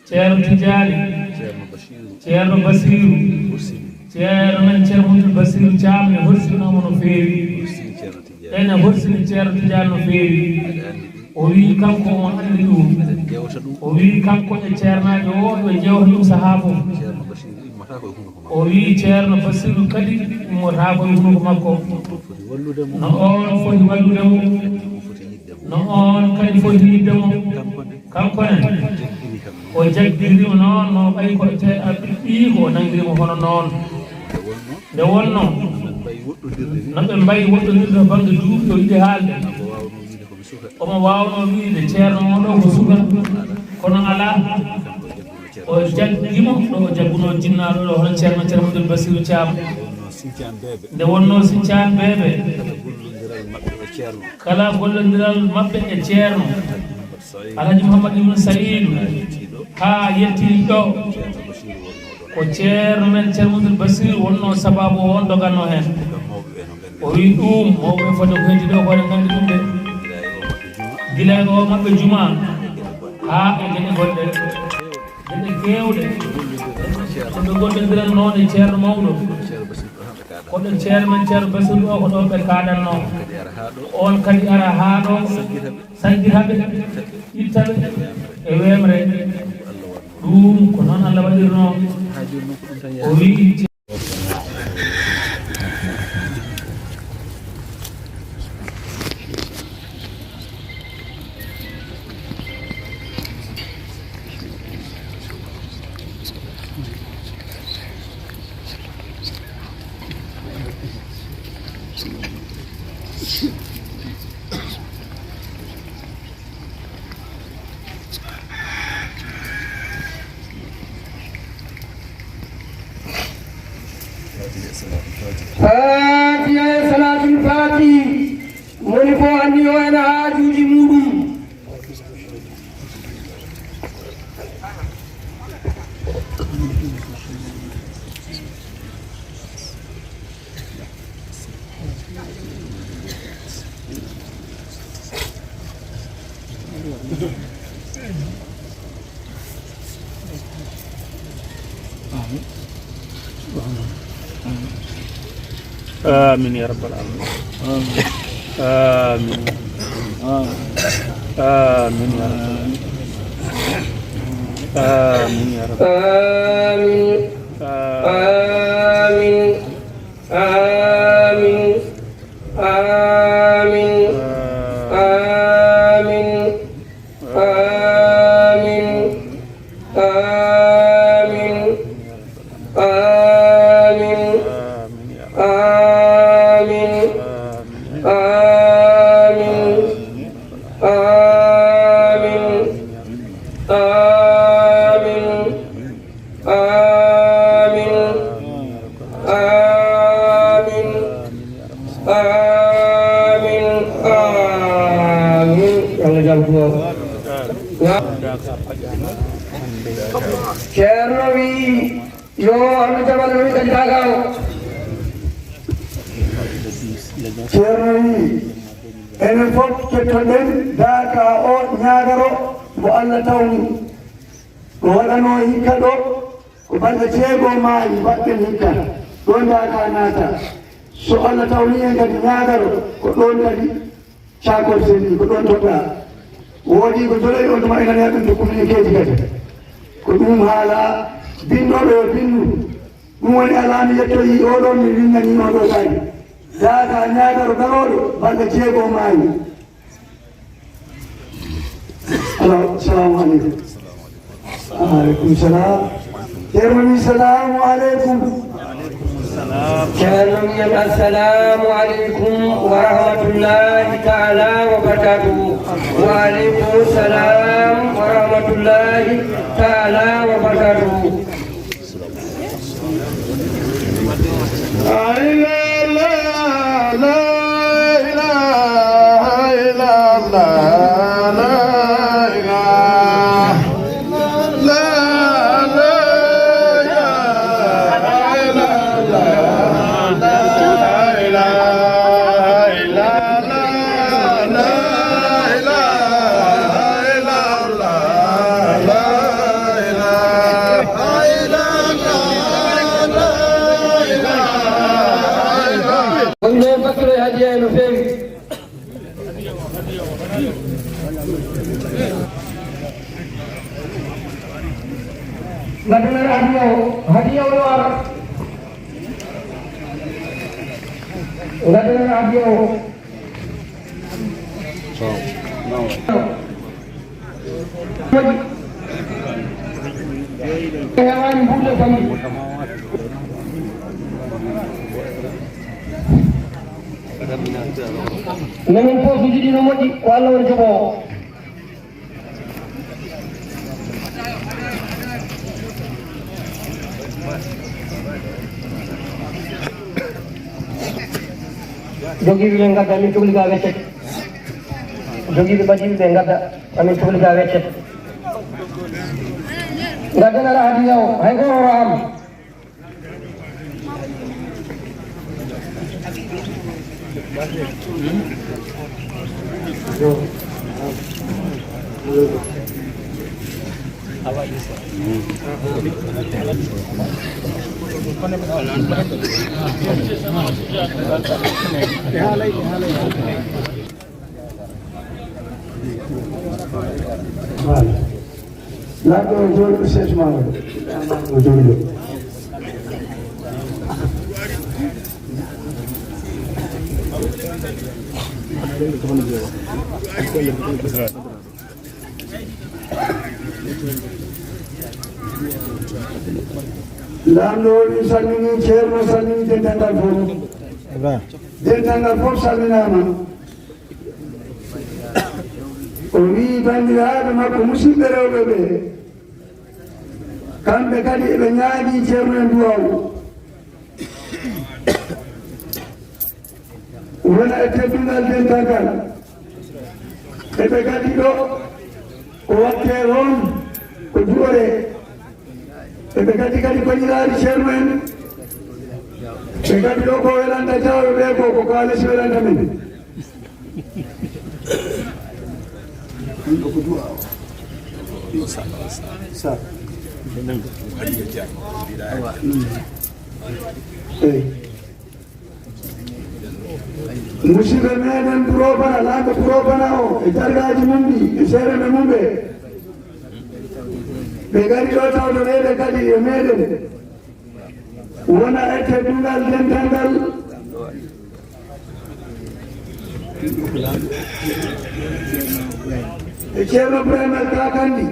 Ceerno Tidiane. Ceerno Basiiru. Ceerno Basiiru. Horsini. Ceerno men Ceerno Mouhamadou Basiiru Caam ne horsinoo mo no feewi. Horsini Ceerno Tidiane. Ene horsini Ceerno Tidiane no feewi. Aɗa anndi ɗum. O wii kanko omo anndi ɗum. Eɗen jewta ɗum. O wii kanko e ceernaajo o, ɓe jewta ɗum sahaa fof. Ceerno Basiiru immata ko e hunuko makko. O wii Ceerno Basiiru kadi immata ko e hunuko makko. Foti wallude mo. No oon foti wallude mo. Kadi o foti yiɗde mo. No oon kadi foti yiɗde mo. Kanko ne. Kanko ne. Jaggiri kam noon. O jaggiri mo noon, no ɓay ko te-, a ɓiɗɗo ko o nanngiri mo hono noon. Nde wonnoo. Nde wonnoo. No ɓe mbayi woɗɗondirde ni. No ɓe mbayi woɗɗondirde to bannge duuɓi, o yiɗi haalde. Omo waawnoo wiide ko mi suka. Omo waawnoo wiide Ceerno o ɗo ko suka, kono alaa. O jaggi mo ɗo o jaggunoo jinnaaɗo ɗo, hono Ceerno, Ceerno Mouhamadou Bassirou Thiam. Nde wonnoo Sincaan Beebe. Nde wonnoo Sincaan Beebe. Kala gollondiral maɓɓe e Ceerno. Kala gollondiral maɓɓe e Ceerno. Alhaji Mouhamadou Ibn Saïd. Haa yettii ɗo. Haa yettii ɗo. Ceerno Basiiru wonnoo ɗo. Ko Ceerno men Ceerno Mouhamadou Bassirou wonnoo sabaabu o, on dogannoo heen. Ko mawɓe ɓe no nganndi. O wii ɗum, mawɓe ɓe fodde ko heddi ɗo, ko eɗen nganndi ɗum de. Gila e o maɓɓe juma. Gila e o maɓɓe juma. Haa e geɗe goɗɗe. Geɗe keewɗe. Ko ɓe gollondiran noon e Ceerno mawɗo. Ceerno Basiiru ɗo haa ɓe kaaɗa. Kono Ceerno men Ceerno Basiiru o ko ɗoon ɓe kaaɗannoo. Kadi ara haa ɗo. On kadi ara haa ɗo. Saggita ɓe. Saggita ɓe. Itta ɓe. E weemre. Ɗum ko noon Allah waɗirnoo. Haa jooni noon ko ɗum tan. O wii Fatiha e salatul fatihi. Moni fof anndi o ena haajuuji muɗum. آمين يا رب العالمين. آمين. آمين يا رب العالمين. آمين يا رب. آمين. آمين. آمين. آمين. آمين. آمين. آمين. آمين. آمين. آمين. آمين. آمين. آمين. آمين. آمين. Yo Allah jaɓ ko. Ceerno wi, yo Allah jaɓan min kadi tagaawo. Ceerno wi, enen fof kettoɗen daaka o ñaagaro mo Allah tawni. Ko waɗanoo hikka ɗo, ko balɗe jeego maayi, mbaɗɗen hikka. Ɗoon daaka naata. So Allah tawni en kadi ñaagaro, ko ɗoon kadi caakorten ni, ko ɗoon toɗɗaa. Woodi ko joloy on tuma ina neeɓen to communiqueeji kadi. Ko ɗum haala binndooɗo yo binndu. Ɗum woni alaa mi yettoyii oɗo, mi winndanii oɗo kadi. Daaka ñaagaro garooɗo, balɗe jeego maayi. Alo, salamu aleykum. Aleykum salam. Ceerno wi, salamu aleykum. Ceerno wi, assalamu aleykum wa rahmatullahi taala wa barakatuhu. Wa aleykum salam wa rahmatullahi taala wa barakatuhu. Wonde bakkilo e hadiya e no feewi. Ngaddanaa hadiya o, hadiya o yo ar. Ngaddanaa hadiya o. Heewani mbuuɗe famille. Menen posuji ɗi no moƴƴi, ko Allah woni joɓoowo. Jogiiɓe ɓe ngadda, min cokli ga weccet. Jogiiɓe ɓadiiɓe ɓe ngadda, amin cokli ga weccet. Ngaddanaa hadiya o, hay gooto woro am. Voilà. Laamɗo o jooɗo, chef maaro o jooɗo. Laamɗo o, min salmini ceerno, salmini dental ngal fof. Dental ngal fof salminaama. O wii banndiraaɓe makko, musidɓe rewɓe ɓe, kamɓe kadi eɓe ñaagii ceerno en duwaaw. Wona e teddungal dental ngal. Eɓe kadi ɗo ko waɗte toon ko du'oree. Eɓe kadi kadi ko ñilaari ceerno en. Ɓe kadi ɗo ko welanta jawɓe ɓe ko, ko kaalisi welanta men. Sa. Eyi. Musidɓe meɗen Puro Fana, laamɓe Puro Fana o, e jargaaji mum ɗi, e seereɓe mum ɓe. Ɓe ngari ɗo tawtoreede kadi e meɗen. Wona e teddungal dental ngal. E Ceerno Ibrahima Kakandi.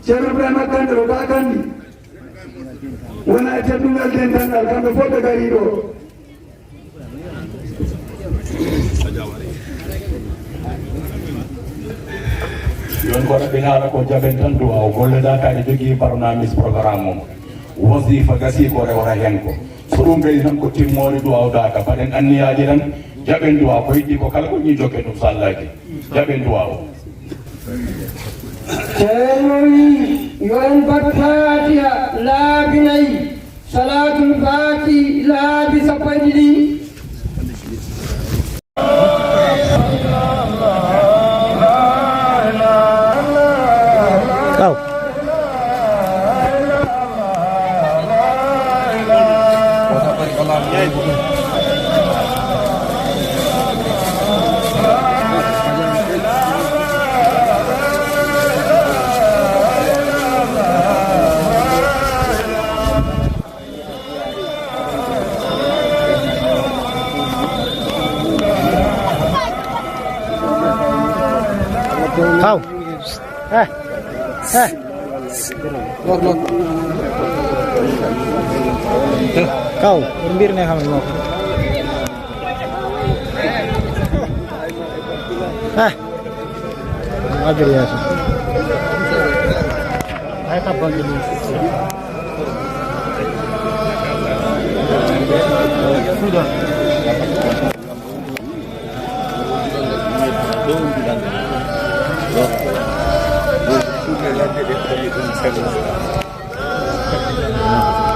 Ceerno Ibrahima Kande o Kakandi. Wona e teddungal dental ngal, kamɓe fof ɓe ngari ɗo. Yon ko rabbinaala ko jaɓen tan du'a o golle data ne jogii barnamis programme mum. Wasifa gasi ko rewra hen ko. So ɗum ɓeydi tan ko timmoore du'a o data. Mbaɗen anniyaaji tan, jaɓen du'a ko yiɗi ko kala ko ñi jokke ɗum so Allaaji. Jaɓen du'a o. Ceerno wi yo en mbat Faatiha laabi nayi, Salaatul Faati laabi sappo e ɗiɗi. Kaw. Kaw. Eh. Eh. Kaw, mbirne xam no. Eh. Adriyatu. Ay ka bangi ni. Sudan.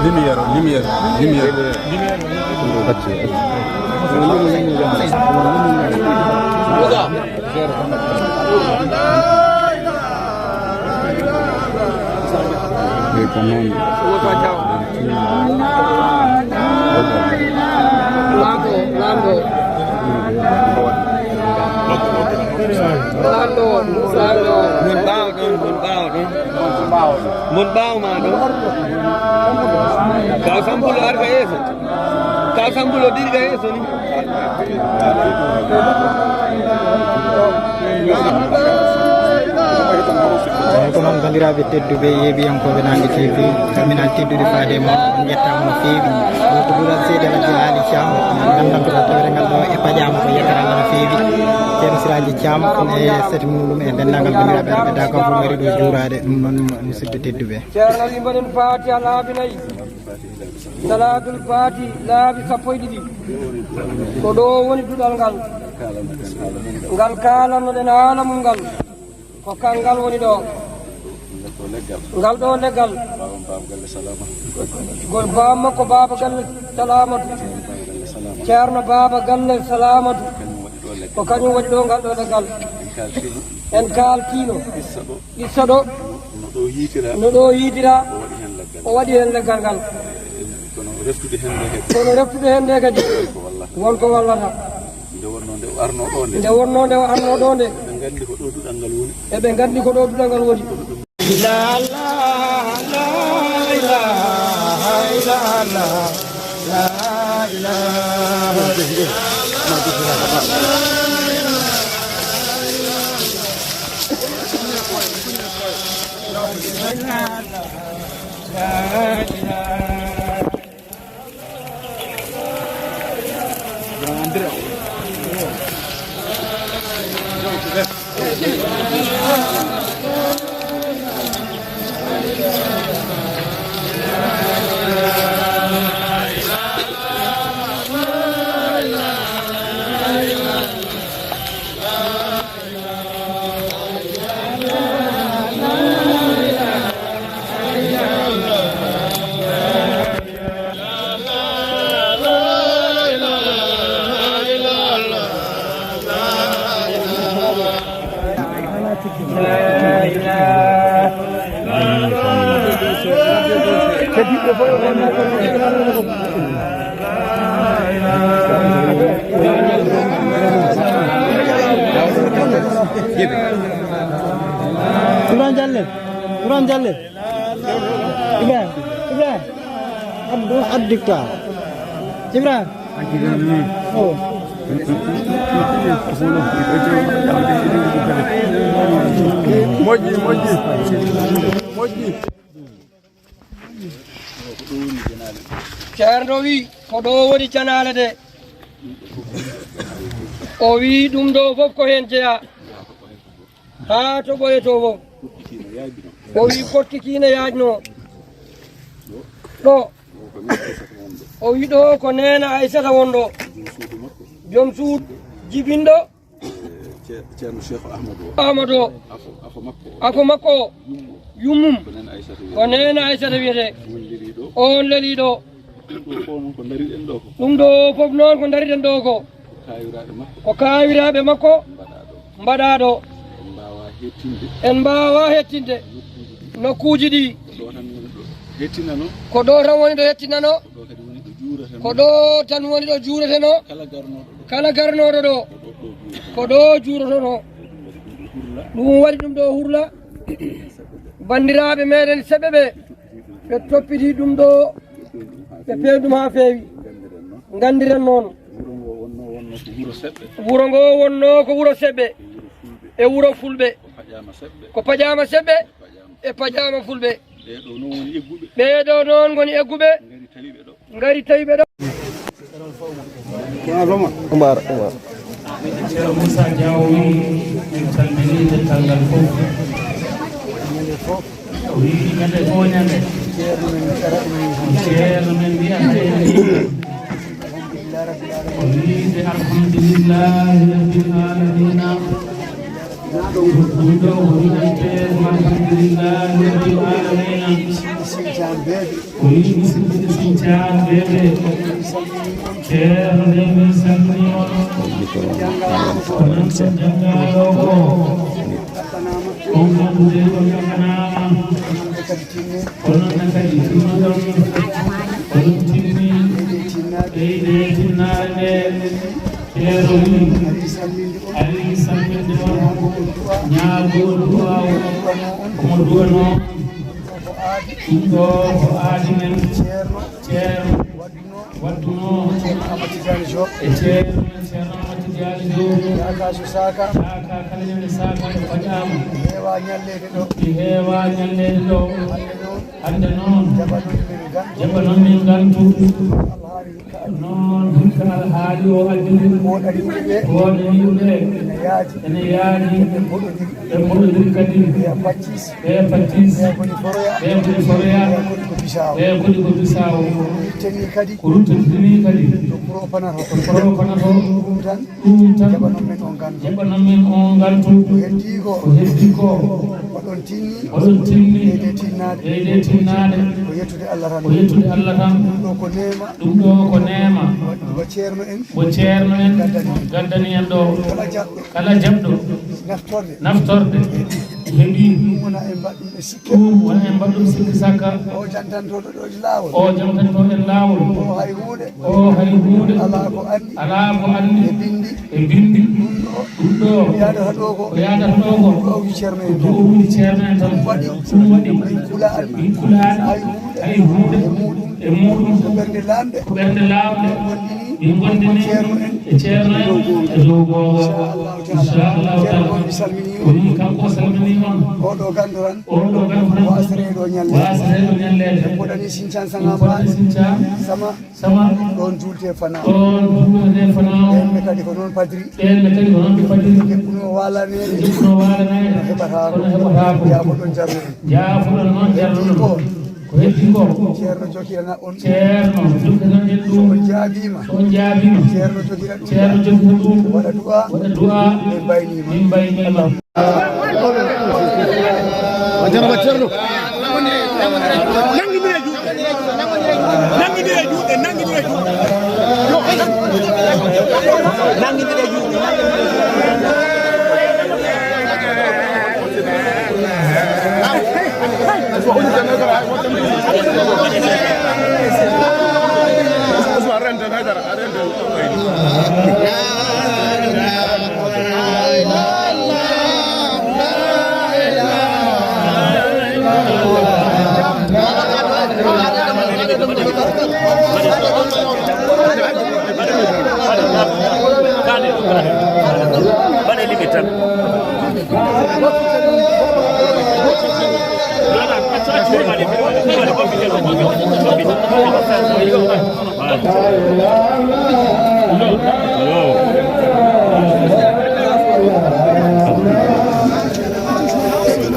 Lumière, lumière, lumière. Accu, accu. Ɓe ko noon. Laamɗo, laamɗo. Laamɗo, laamɗo. Mon ɓaawo ɗon, mon ɓaawo ɗon. Mon ɓaawo ma ɗon. Ka sampulo arga yeeso. Ka sambulo dirga yeeso ni. Eeyi, ko noon, banndiraaɓe tedduɓe, yeeɓiyankooɓe Naange T V, calminal teddude faade e mon, on njettaama no feewi. Ɗo ko duɗal seeɗa Alhaji Aali Caam, nganndantoɗaa tawre ngal ɗo e paƴaama ko yettere Allah no feewi. Ceerno Siraaji Caam, e sati mum ɗum e denndaangal banndiraaɓe arɓe Daaka fof ngari ɗo juuraade. Ɗum noon, musidɓe tedduɓe. Ceerno wi mbaɗen Faatiha laabi nayi. Salaatul Faati laabi sappo e ɗiɗi. Ko ɗo woni duɗal ngal. Ngal kaalannoɗen haala mum ngal. Ko kangal woni ɗo. Ngal ɗo leggal. Ngol baam makko Baaba Galle Salaamatu. Ceerno Baaba Galle Salaamatu. Ko kañum waɗi ɗo ngal ɗo leggal. En kaaltiino. Qissa ɗo. No ɗo yiitira. No ɗo yiitira. O waɗi heen leggal. O waɗi heen leggal ngal. Kono reftude heen nde kadi. Kono reftude heen nde kadi. Ko wallata. Won ko wallata. Nde wonnoo nde o arnoo ɗo nde. Nde wonnoo nde o arnoo ɗo nde. Eɓe nganndi ko ɗo duɗal ngal woni. Eɓe nganndi ko ɗo duɗal ngal woni. La, la, la ilaha illallah. La ilaha illallah. Ibrahim Jalle, Ibrahim Jalle. Ibrahim, Ibrahim. Abdou, Abdou Ka. Ibrahim. Oh. Moƴƴi, moƴƴi. Moƴƴi. Ceerno wi, ko ɗo woni janaale de. O wi, ɗum ɗo fof ko heen jeyaa. Haa to ɓooyetoo fof. O wi, koɗki kii ne yaajnoo. Ɗo. O wi, ɗo ko neena Aysata won ɗo. Joom suudu jibinɗo. Ce-, Ceerno Cheikh Ahmad o. Ahmad o. Afo, afo makko o. Afo makko o. Yummum. Yummum. Ko neena Aysata wiyetee. Ko neena Aysata wiyetee. On lelii ɗo. On lelii ɗo. Ɗum ɗo fof noon ko ndariɗen ɗo ko. Ɗum ɗo fof noon ko ndariɗen ɗo ko. Ko kaawiraaɓe makko. Ko kaawiraaɓe makko. Mbaɗaa ɗo. Mbaɗaa ɗo. En mbaawaa hettinde. En mbaawaa hettinde. Nokkuuji ɗi. Nokkuuji ɗi. Ko ɗo tan woni ɗo hettinanoo. Ko ɗo tan woni ɗo hettinanoo. Ko ɗo kadi woni ɗo juuratenoo. Ko ɗo tan woni ɗo juuratenoo. Kala garnooɗo ɗo. Kala garnooɗo ɗo. Ko ɗo ɗo juuratenoo. Ko ɗo juuratenoo. Ɗum waɗi ɗum ɗo hurla. Ɗum waɗi ɗum ɗo hurla. Banndiraaɓe meɗen seɓɓe ɓe, ɓe toppiti ɗum ɗo, ɓe peewi ɗum haa feewi. Nganndiren noon. Wuro ngo wonno, wonno ko wuro seɓɓe. Wuro ngo wonno ko wuro seɓɓe. E wuro fulɓe. E wuro fulɓe. Ko paƴaama seɓɓe. Ko paƴaama seɓɓe. E paƴaama. E paƴaama fulɓe. Ɓee ɗo noon woni egguɓe. Ɓee ɗo noon ngoni egguɓe. Ngari tawi ɓe ɗo. Ngari tawi ɓe ɗo. Umar, Umar. Ceerno Moussa Diaw wi, min calminii denndaangal fof. O wi, ñande fof ñande. Ceerno men wiyata en ni. O wi, alhamdulillahi rabbil alamina. Ɗum ɗo ko winante, alhamdulillahi rabbil alamina. Ko yimɓe Sinthiane ɓe ɓe. Ceerno Demmel salmini on. Ko nan tan janngaɗo ko. On nganndude ko jannganama. Ko noon kadi tinnoɗon. Ko ɗum timmi. Ɓeyde tinnaare nde. Ceerno wi. Arii salminde on, ñaagoo duwaaw, omo duwanoo. Ɗum ɗo ko aadi men, Ceerno waɗduno e Ceerno men Ceerno Amadou Tidiane Diop. Saaka so saaka. Saaka kala ñande saaka ɗo waɗaama. Ɗi heewa ñalleede ɗo. Ɗi heewa ñalleede ɗo. Hannde noon. Hannde noon. Jaɓanon min ngantu. Jaɓanon min ngantu. Alhaali hikka addi. Noon hikka alhaali o addi. Ko waɗani yimɓe ɓe. Ko waɗani yimɓe ɓe. Ene yaaji. Ene yaaji. Ɓe mboɗodiri. Ɓe mboɗodiri kadi. Ɓe paccis. Ɓe paccis. Ɓe mboɗi foroya. Ɓe mboɗi foroya. Ɓe mboɗi ko bisaawo. Ɓe mboɗi ko bisaawo. Ko ruttini kadi. Ko ruttini kadi. Ko kuro fanato. Ko kuro fanato. Ɗum tan. Ɗum tan. Jaɓanon min on ngantu. Jaɓanon min on ngantu. Ko heddi ko. Ko heddi ko. Oɗon tinni. Oɗon tinni. Ɓeyde tinnaade. Ɓeyde tinnaade. Ko yettude Allah tan. Ko yettude Allah tan. Ɗum ɗo ko neema. Ɗum ɗo ko neema. Mo ceerno en. Mo ceerno en. Gaddani en. Gaddani en ɗo. Kala jaɓɗo. Kala jaɓɗo. Naftorde. Naftorde. Heɓi. Ɗum wona en mbaɗɗum e sikke. Ɗum wona en mbaɗɗum sikki sakka. O jantantoɗo ɗo e laawol. O jantanto en laawol. O hay huunde. O hay huunde. Alaa ko anndi. Alaa ko anndi. E binndi. E binndi. Ɗum ɗo. Ɗum ɗo. Ko yaadata ɗo ko. Ko yaadata ɗo ko. Ko ɗo woni ceerno en tan. Ko ɗo woni ceerno en tan. Ɗum waɗi. Ɗum waɗi. Min kulaani. Min kulaani. Hay huunde. Hay huunde. E muɗum. E muɗum. Ko ɓernde laamɗe. Ko ɓernde laamɗe. Min ngonndini. Min ngonndini. Ceerno en. E ceerno en. E dow goonga. Inchallahu taala. Inchallahu taala. Ceerno on mi salminii on. O wii kanko o salminii on. Oɗo ganndo tan. Oɗo ganndo tan. Waasere ɗo ñalleede. Waasere ɗo ñalleede. En mboɗani Sinthiane sama. En mboɗani Sinthiane. Sama. Sama. Ɗoon juultee fanaa. Ɗoon juultee fanaa. Ɓeen ɓe kadi ko noon padiri. Ɓeen ɓe kadi ko noon ɓe padiri. Ɓe njeɓɓunoo waalaneede. Ɓe njeɓɓunoo waalaneede. Kono heɓataa ko. Kono heɓataa ko. Jaafoɗon noon, jarnuɗon. Ko heddi ko. Ceerno jokirana on. Ceerno jokirana en ɗum. So on jaabiima. So on jaabiima. Ceerno jokira ɗum. Ceerno jokira ɗum. Waɗa du'a. Waɗa du'a. Min mbayniima. Min mbayniima. A jarama Ceerno. Nanngindire juuɗe. Nanngindire juuɗe. Nanngindire juuɗe. Nanngindire juuɗe. Mbaɗe limite tan.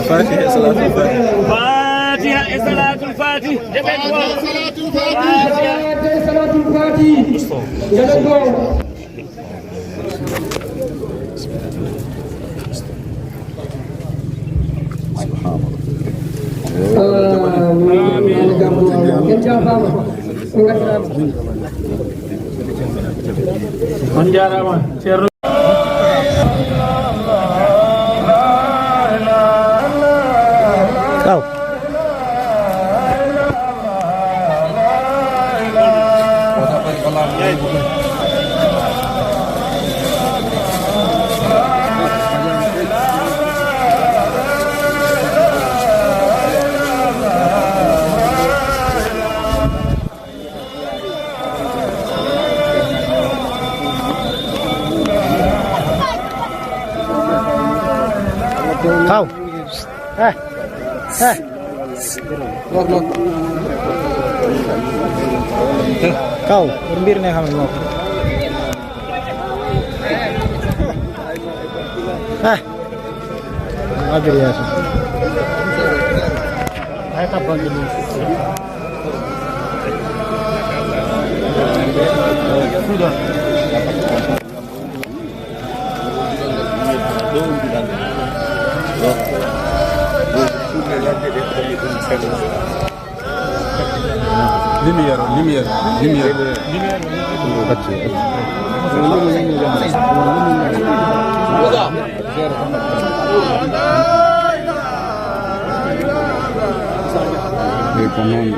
Fatiha e salatul fatiha. Fatiha e salatul fatiha. Fatiha e salatul fatiha. On jaaraama, Ceerno. Kaw. Kaw. Eh. Eh. Kaw, on mbirne kam e makko. Eh. Abir Yaasin. Ay, tabbange ɗum. Lumière, lumière, lumière. Ɓe ko noon.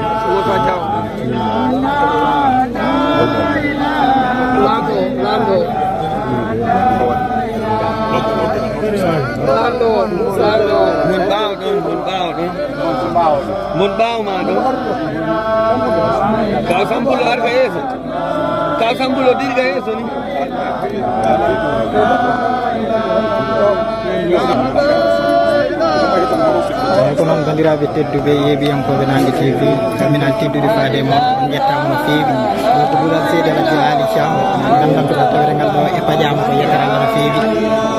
Laamɗo, laamɗo. Laamɗo, laamɗo. Mon ɓaawo ɗon, mon ɓaawo ɗon. Mon ɓaawo ma ɗon. Kaw Sambulo arga yeeso. Kaw Sambulo dirga yeeso ni. Eeyi, ko noon, banndiraaɓe tedduɓe, yeeɓiyankooɓe Naange T V, calminal teddude faade e mon, on njettaama no feewi. Ɗo ko duɗal Seydi El Hadji Aali Thiam, nganndanto ko tawre ngal ɗo e paƴaama ko yettere Allah no feewi.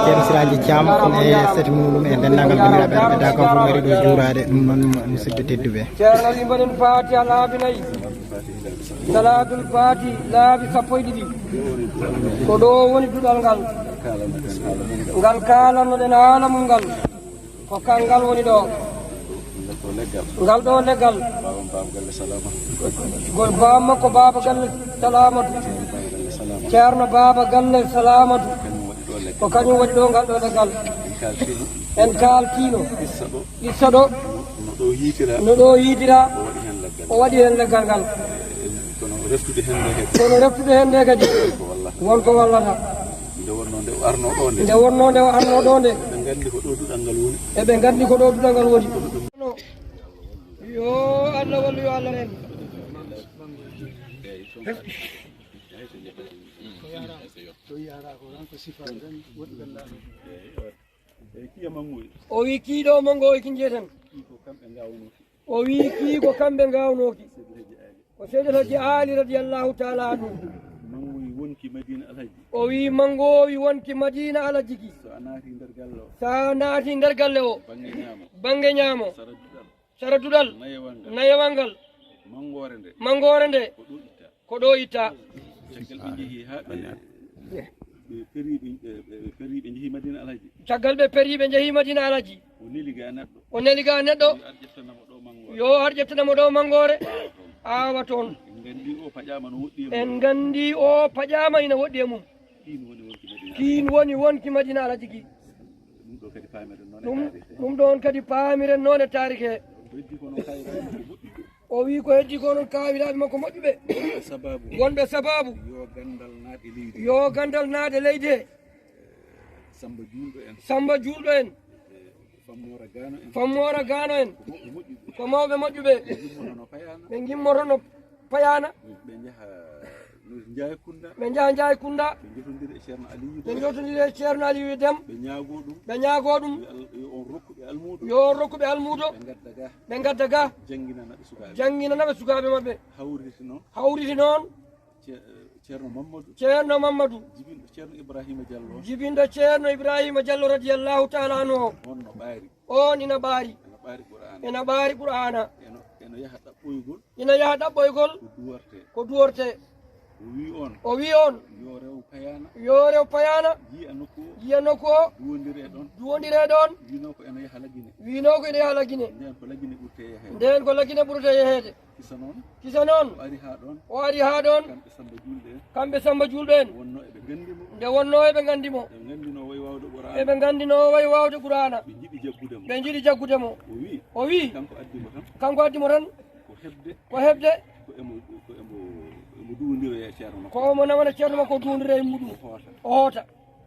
Ceerno Siraaji Thiam e seti muɗum e denndaangal banndiraaɓe arɓe Dakar fof ngari ɗo juuraade, ɗum noon musidɓe tedduɓe. Ceerno, mbaɗen Faatiha laabi nayi. Salaatul Faati laabi sappo e ɗiɗi. Ko ɗo woni duɗal ngal. Ngal kaalannoɗen haala mum ngal. Ko kangal woni ɗo. Ngal ɗo leggal. Gol baam makko Baaba Galle Salaamatu. Ceerno Baaba Galle Salaamatu. Ko kañum waɗi ɗo ngal ɗo leggal. En kaaltiino. Issa ɗo. No ɗo yiitira. No ɗo yiitira. O waɗi heen leggal. O waɗi heen leggal ngal. Kono reftude heen nde kadi. Kono reftude heen nde kadi. Ko wallata. Won ko wallata. Nde wonnoo nde o arnoo ɗo nde. Nde wonnoo nde o arnoo ɗo nde. Ɓe nganndi ko ɗo duɗal ngal woni. Eɓe nganndi ko ɗo duɗal ngal woni. Yo Allah wallu, yo Allah reen. Ko yahata ko tan ko sifa tan woɗɗi ganndaa ɗum. O wi kii ɗo manngo o ki njiyeten. O wi kii ko kamɓe ngaawnooki. Ko Seydi El Hadji Aali radiyallahu taala anhu. Manngo wi wonki Madina Alhaji. O wi manngo wi wonki Madina Alhaji ki. So a naati nder galle o. So a naati nder galle o. Bannge ñaamo. Bannge ñaamo. Sara duɗal. Sara duɗal. Nayewal ngal. Nayewal ngal. Manngoore nde. Manngoore nde. Ko ɗo itta. Ko ɗo itta. Caggal ɓe njehi haa ɓe, ɓe periiɓe, ɓe, ɓe periiɓe njehi Madina Alhaji. Caggal ɓe periiɓe njehi Madina Alhaji. O neli ga neɗɗo. O neli ga neɗɗo. Yo ar ƴeftana mo ɗo manngoore. Yo ar ƴeftana mo ɗo manngoore. Aawa toon. Aawa toon. En nganndi o paƴaama no woɗɗi e mum. En nganndi o paƴaama ina woɗɗi e mum. Kiin woni wonki Madina Alhaji. Kiin woni wonki Madina Alhaji ki. Ɗum ɗo kadi paamiren noon e ɗum, taarihe. Ɗum ɗoon kadi paamiren noon e taarihe. Ko heddi ko noon kaayiraaɓe ko moƴƴuɓe. O wi ko heddi ko noon kaawiraaɓe makko moƴƴuɓe. Wonɓe sabaabu. Wonɓe sabaabu. Yo ganndal naat e leydi. Yo ganndal naat e leydi he. Samba Juulɗo en. Samba Juulɗo en. Fammoora Gaano en. Fammoora Gaano en. Ko mawɓe moƴƴuɓe. Ko mawɓe moƴƴuɓe. Ɓe ngimmotono Payaana. Ɓe ngimmotono Payaana. Ɓe njaha Njaay Kunda. Ɓe njaha Njaay Kunda. Ɓe njotondiri e Ceerno Aliyu Dem. Ɓe njotondiri e Ceerno Aliyu Dem. Ɓe ñaagoo ɗum. Ɓe ñaagoo ɗum. Yo al-, yo on rokku ɓe almuudo. Yo on rokku ɓe almuudo. Ɓe ngadda ga. Ɓe ngadda ga. Jannginana ɓe sukaaɓe. Jannginana ɓe sukaaɓe maɓɓe. Hawriti noon. Hawriti noon. Ce-, Ceerno Mammadu. Ceerno Mammadu. Jibinɗo Ceerno Ibrahima Jallo. Jibinɗo Ceerno Ibrahima Jallo radiyallahu taala anhu o. Wonno ɓaari. On ina ɓaari. Ena ɓaari Qur'aana. Ena ɓaari Qur'aana. Eno, eno yaha ɗaɓɓoygol. Ina yaha ɗaɓɓoygol. Ko duwortee. Ko duwortee. O wi on. O wi on. Yo rew payaana. Yo rew payaana. Yiya nokku o. Yiya nokku o. Duwondire ɗon. Duwondire ɗon. Wino ko ena yaha Lagine. Wino ko ena yaha Lagine. Nden ko Lagine ɓurtee yaheede. Nden ko Lagine ɓurtee yaheede. Kisa noon. Kisa noon. O ari haa ɗoon. O ari haa ɗoon. Kamɓe Samba Juulɓe en. Kamɓe Samba Juulɓe en. Wonno eɓe nganndi mo. Nde wonno eɓe nganndi mo. Eɓe nganndinoo way waawde Qur'aana. Eɓe nganndinoo way waawde Qur'aana. Ɓe njiɗi jaggude mo. Ɓe njiɗi jaggude mo. O wi. O wi. Kanko addi mo tan. Kanko addi mo tan. Ko heɓde. Ko heɓde. Ko emo, ko emo, emo duwondiroya e ceerno makko. Ko omo nawana ceerno makko duwondira e muɗum. O hoota. O hoota.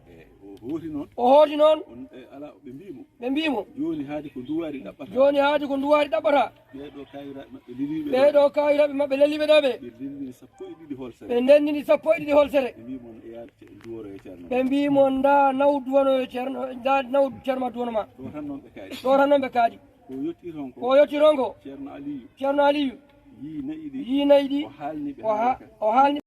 E, o hooti noon. O hooti noon. On, e, alaa, ɓe mbii mo. Ɓe mbii mo. Jooni haadi ko nduwaari ɗaɓɓata. Jooni haadi ko nduwaari ɗaɓɓata. Ɓee ɗoo kaayiraaɓe maɓɓe leliiɓe ɗoo. Ɓee ɗoo kaayiraaɓe maɓɓe leliiɓe ɗoo ɓe. Ɓe ndendini sappo e ɗiɗi holsere. Ɓe ndendini sappo e ɗiɗi holsere. Ɓe mbii mo, ndaa naw duwanoyo ceerno, ndaa naw ceerno ma duwano ma. Ɗoo tan noon ɓe kaaɗi. Ɗoo tan noon ɓe kaaɗi. Ko yottiron ko. Ko yottiron ko. Ceerno Aliyu. Ceerno Aliyu. Yii na'i ɗi. Yii na'i ɗi. O haalni ɓe. O ha-, haalaka. O haalni.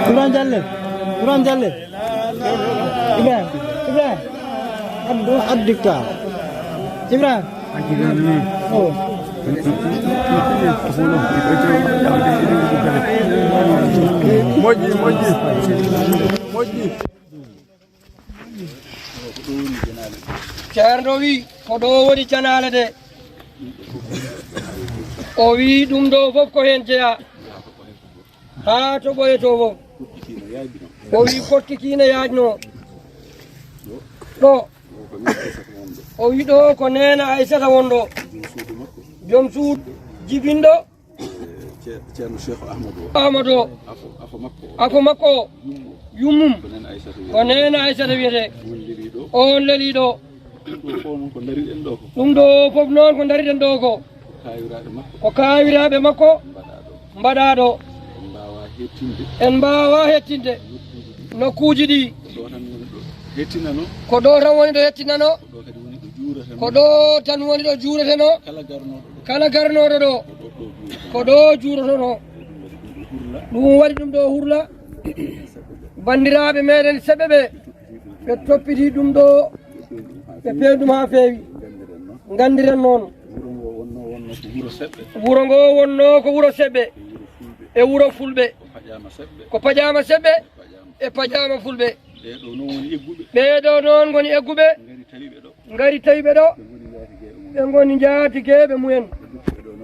Ibrahima Jalle, Ibrahima Jalle. Ibrahima, Ibrahima. Addu, addu ka. Ibrahima. Oh. Moƴƴi, moƴƴi. Moƴƴi. Ceerno wi, ko ɗo woni janaale de. O wi, ɗum ɗo fof ko heen jeyaa. Haa to ɓooyetoo fof. O wi, koɗki kii ne yaajnoo. Ɗo. O wi, ɗo ko neene Aysata won ɗo. Joom suudu jibinɗo. Ce-, Ceerno Cheikh Ahmadou o. Ahmadou o. Afo, afo makko o. Afo makko o. Yummum. Yummum. Ko neene Aysata wiyetee. Ko neene Aysata wiyetee. On lelii ɗo. On lelii ɗo. Ɗo fof noon ko ndariɗen ɗo ko. Ɗum ɗo fof noon ko ndariɗen ɗo ko. Ko kaawiraaɓe makko. Ko kaawiraaɓe makko. Mbaɗaa ɗo. Mbaɗaa ɗo. En mbaawaa hettinde. En mbaawaa hettinde. Nokkuuji ɗi. Nokkuuji ɗi. Ko ɗo tan woni ɗo hettinanoo. Ko ɗo tan woni ɗo hettinanoo. Ko ɗo kadi woni ɗo juuretenoo. Ko ɗo tan woni ɗo juuretenoo. Kala garnooɗo ɗo. Kala garnooɗo ɗo. Ko ɗo, ɗo juuretenoo. Ko ɗo juuretenoo. Ɗum waɗi ɗum ɗo hurla. Ɗum waɗi ɗum ɗo hurla. Banndiraaɓe meɗen seɓɓe ɓe. Ɓe toppiti ɗum ɗo. Ɓe peewi ɗum haa feewi. Nganndiren noon. Wuro ngo wonno, wonno ko wuro seɓɓe. Wuro ngo wonno ko wuro seɓɓe. E wuro fulɓe. E wuro fulɓe. Ko paƴaama seɓɓe. Ko paƴaama seɓɓe. E paƴaama fulɓe. Ɓee ɗo noon woni egguɓe. Ɓee ɗo noon ngoni egguɓe. Ngari tawi ɓe ɗo. Ngari tawi ɓe ɗo. Ɓe ngoni njaatigeeɓe mumen. Ɓe ngoni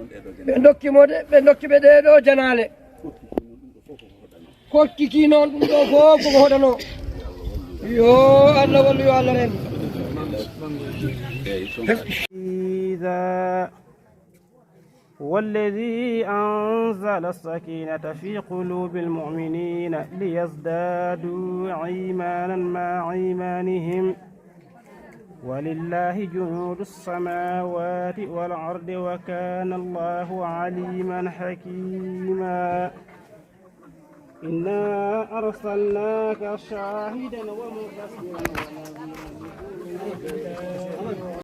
njaatigeeɓe mumen. Ɓe ndokki mo de, ɓe ndokki ɓe ɗee ɗo janaale. Koɗki kii noon ɗum ɗo fof koko hoɗanoo. Yo Allah wallu, yo Allah reen. إذا هو الذي أنزل السكينة في قلوب المؤمنين ليزدادوا إيمانا مع إيمانهم ولله جنود السماوات والأرض وكان الله عليما حكيما. إنا أرسلناك شاهدا ومبشرا ونذيرا.